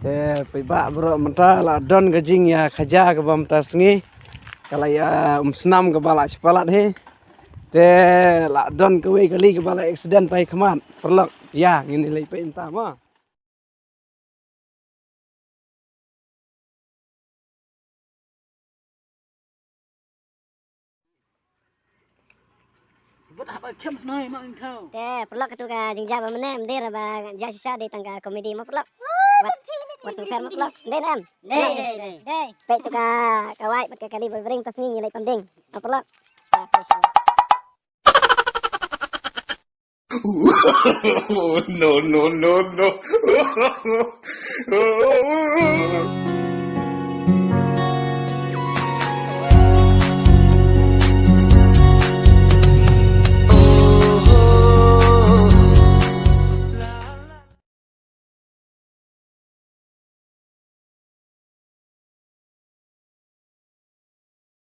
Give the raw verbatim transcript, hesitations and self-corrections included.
Te phi ba bro mynta la don ka jingïakhaja kaba mynta sngi. Ka la ïa um snam kaba la shipalad hi. Te la don kawei kali kaba la accident tai khmat. Paralok ïa ngin ïa leit peit mynta mo. Te paralok katu ka jingjia ba mynne myndir ba jia shisha dei tang ka comedy mo paralok. Wat wat sngewsih mo paralok. Dei em. Dei dei dei. Peit tu ka ka wai bad ka kali ba bring ta sngi ngi leit pam ding. Mo paralok. No, no, no, no.